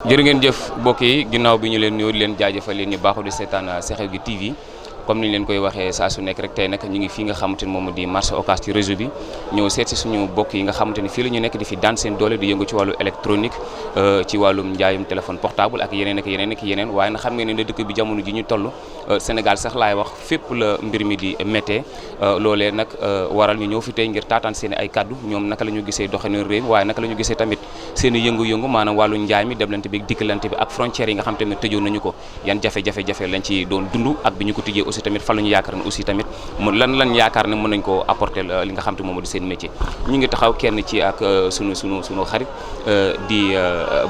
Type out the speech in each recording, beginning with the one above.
jërë ngeen jëf mbokk yi ginnaaw bi ñu leen nuyoo di leen jaajëfal leen ñu baaxu di seetaan Sekhawgui TV comme ni ñu leen koy waxee saa su nekk rek tey nag ñu ngi fii nga xamante ni moom di marché Ocass ci réseau bi ñëw seet si suñu bokk yi nga xamante ni fii la ñu nekk di fi daan seen doole di yëngu ci wàllu électronique ci wàllum njaayum téléphone portable ak yeneen ak yeneen ak yeneen waaye nag xam ngeen ne dëkk bi jamono ji ñu toll Sénégal sax laay wax fépp la mbir mi di méttee loolee nag waral ñu ñëw fi tey ngir taataan seen ay kaddu ñoom naka la ñu gisee doxalin réew waaye naka la ñu gisee tamit seen i yëngu-yëngu maanaam wàllu njaay mi demlante bi dikkalante bi ak frontières yi nga xam tamit tëjoon nañu ko yan jafe-jafe lañ ci doon dund ak bi ñu ko tijjee aussi tamit fa la ñu yaakaar ne aussi tamit lan yaakaar ne mën nañ koo apporter li nga xam te moom di seen métier ñu ngi taxaw kenn ci ak sunu xarit di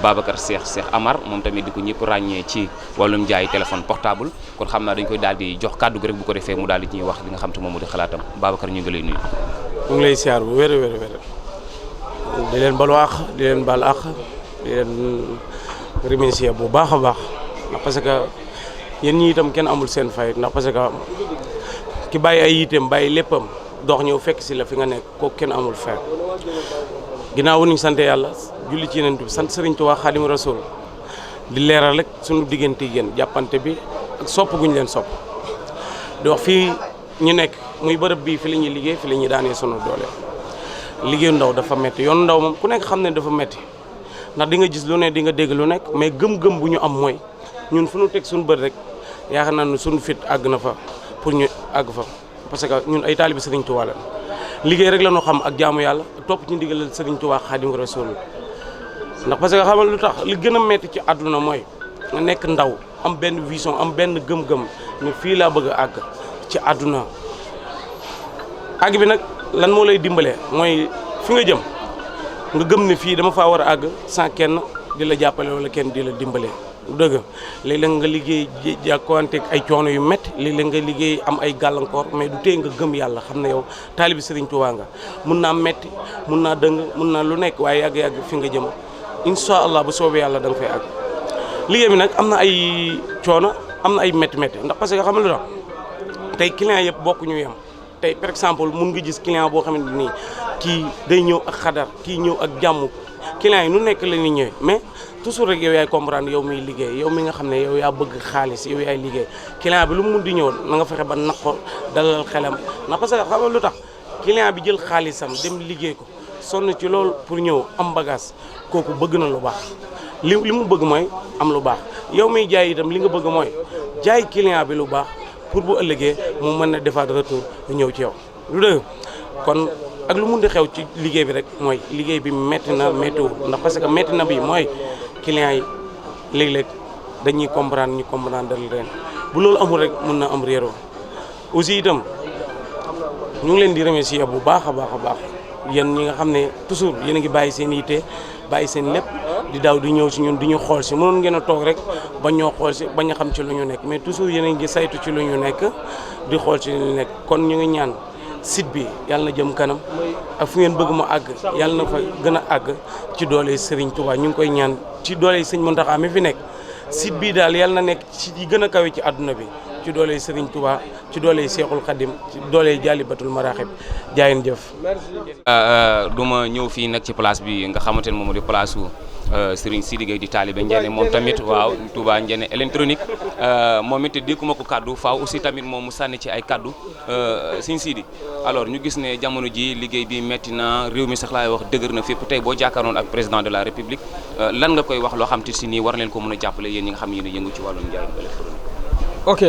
Babacar Cheikh Amar moom tamit di ko ñëpp ràññee ci wàllum njaay téléphone portable kon xam naa dañ koy daal di jox kàddu gi rek bu ko defee mu daal di ñuy wax li nga xam te moom di xalaatam Babacar ñu ngi lay nuyu. mu ngi lay siyaar bu wér di leen balu àq di leen baal àq di leen remercier bu baax a baax ndax parce que yéen ñi itam kenn amul seen fay ndax parce que ki bàyyi ay yiteem bàyyi léppam dox ñëw fekk si la fi nga nekk kooku kenn amul fay ginnaaw ñu sant yàlla julli ci yeneen bi sant Sëriñ Tuubaa Xaadimu Rasuul di leeral rek suñu diggante yéen jàppante bi ak sopp guñ leen sopp di wax fii ñu nekk muy bërëb bii fi la ñuy liggéey fi la ñuy daanee sunu doole liggéeyu ndaw dafa metti yoonu ndaw moom ku nekk xam ne dafa metti ndax di nga gis lu ne di nga dégg lu nekk mais gëm-gëm bu ñu am mooy ñun fu ñu teg suñu bët rek yaakaar naa ne suñu fit àgg na fa pour ñu àgg fa parce que ñun ay taalibi Sëriñ Tuubaa la liggéey rek la ñu xam ak jaamu yàlla topp ci ndigalal Sëriñ Tuubaa Xaadimu Rasuul ndax parce que xamal lu tax li gën a metti ci àdduna mooy nga nekk ndaw am benn vision am benn gëm-gëm ne fii laa bëgg a àgg ci àdduna àgg bi nag lan moo lay dimbalee mooy fi nga jëm nga gëm ne fii dama faa war a àgg sans kenn di la jàppale wala kenn di la dimbalee dëgg léeg-léeg nga liggéey jàkkuwanteeg ay coono yu métti léeg-léeg nga liggéey am ay gàllankoor mais du tee nga gëm yàlla xam ne yow taalibi Sëriñ Tuubaa nga mun naa metti mun naa dëng mun naa lu nekk waaye yàgg-yàgg fi nga jëm incha allah bu soobee yàlla da nga fay àgg liggéey bi nag am na ay coono am na ay métti ndax parce que xam nga lu tax tey client yëpp bokk ñu yem tey par exemple mun nga gis client boo xamante nii kii day ñëw ak xadar kii ñëw ak jàmm client yi nu nekk la ñuy ñëwee mais toujours rek yow yaay comprendre yow miy liggéey yow mi nga xam ne yow yaa bëgg xaalis yow yaay liggéey client bi lu mu mun di ñëw na nga fexe ba naq ko dalal xelam ndax parce que xam nga lu tax client bi jël xaalisam dem liggéey ko sonn ci loolu pour ñëw am bagage kooku bëgg na lu baax li mu bëgg mooy am lu baax yow miy jaay itam li nga bëgg mooy jaay client bi lu baax pour bu ëllëgee mu mën na defaat retour ñëw ci yow lu dëgg kon ak lu mun di xew ci liggéey bi rek mooy liggéey bi métti na méttiwul ndax parce que métti na bi mooy clients yi léeg-léeg dañuy comprendre ñu comprendre dal leen bu loolu amul rek mun na am réeroo aussi itam ñu ngi leen di remercier bu baax a baax yéen ñi nga xam ne toujours yéen a ngi bàyyi seen yitte bàyyi seen lépp di daw di ñëw si ñun di ñu xool si mënoon ngeen a toog rek ba ñoo xool si bañ a xam ci lu ñu nekk mais toujours yéen a ngi saytu ci lu ñu nekk di xool ci lu ñu nekk kon ñu ngi ñaan site bi yàlla na jëm kanam ak fu ngeen bëgg mu àgg yàlla na fa gën a àgg ci doole Serigne Touba ñu ngi koy ñaan ci doole Serigne Mountakha mi fi nekk site bii daal yàlla na nekk ci yi gën a kawe ci àdduna bi ci doole Serigne Touba ci doole Seexul Xadim ci doole Jaalibatul Maraaxib jaayeen jëf. du ma ñëw fii nag ci place bi nga xamante ne moom di place su Serigne Sidi Gueye di taalibe Njene moom tamit waaw Touba Njene électronique moom it dégguma ko kaddu faaw aussi tamit moom mu sànni ci ay kaddu Serigne Sidi alors ñu gis ne jamono ji liggéey bi metti na réew mi sax laay wax dëgër na fépp tey boo jàkkaaroon ak président de la république lan nga koy wax loo xam te si nii war leen ko mën a jàppale yéen ñi nga xam ne yéen a yëngu ci wàllum njaayum électronique. ok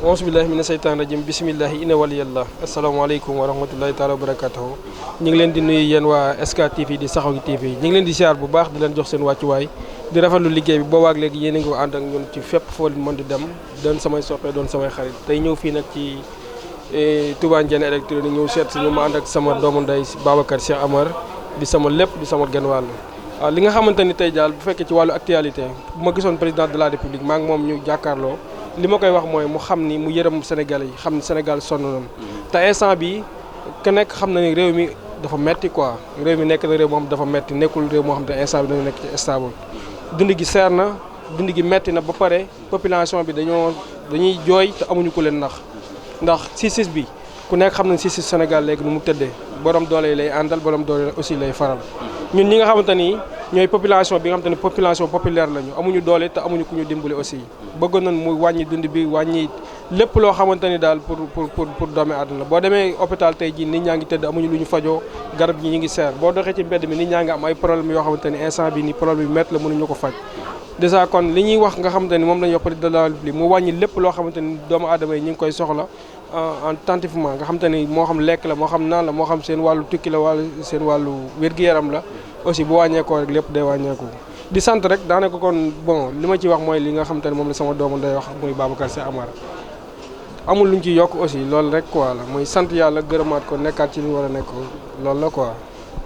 auzu billahi mina seytaan rajim bisimillahi inna waliyallah asalaamaaleykum wa rahmatullahi taala wa barakatuhu ñu ngi leen di nuyu yéen waa SK TV di Sekhawgui TV ñu ngi leen di siyaar bu baax di leen jox seen wàccuwaay di rafetlu liggéey bi boobaak léegi yéen a ngi ànd ak ñun ci fépp foo mën di dem doon samay soppee doon samay xarit tey ñëw fii nag ci Touba Njene électronique ñëw seet si ñu ma ànd ak sama doomu ndey Babacar Cheikh Amar di sama lépp di sama genn wàll waaw li nga xamante ni tey daal bu fekkee ci wàllu actualité bu ma gisoon président de la république maa ngi moom ñu jàkkaarloo li ma koy wax mooy mu xam ni mu yërëm Sénégal yi xam ni Sénégal sonn nañu te instant bi ku nekk xam na ni réew mi dafa metti quoi réew mi nekk na réew moo xam dafa metti nekkul réew moo xam ne instant bi dañu nekk ci stable dund gi seer na dund gi metti na ba pare population bi dañuy jooy te amuñu ku leen ndax 6-6 bi ku nekk xam na 6-6 Sénégal léegi nu mu tëddee borom doole yi lay àndal borom doole aussi lay faral ñun ñi nga xamante ni ñooy population bi nga xam te ne population populaire lañu amuñu doole te amuñu ku ñu dimbali aussi bëggoon nañ mu wàññi dund bi wàññi lépp loo xamante ni daal pour doomi àdduna boo demee hôpital tey jii nit ñaa ngi tëdd amuñu lu ñu fajoo garab yi ñu ngi seer boo doxee ci mbedd mi nit ñaa ngi am ay problème yoo xamante ni instant bi ni problème yu métti la mënuñu ko faj déjà kon li ñuy wax nga xamante ni moom la ñuy wax président de la République mu wàññi lépp loo xamante ni doomu aadama yi ñu ngi koy soxla attentivement nga xamante ni moo xam lekk la moo xam naan la moo xam seen wàllu tukki la wàllu seen wàllu wér-gu-yaram la aussi bu wàññeekoo rek lépp day wàññeeku di sant rek daanaka kon bon li ma ci wax mooy li nga xamante ni moom la sama doomu day wax muy Babacar Sy Amara amul luñ ci yokk aussi loolu rek quoi la muy sant yàlla gërëmaat ko nekkaat ci li war a nekk loolu la quoi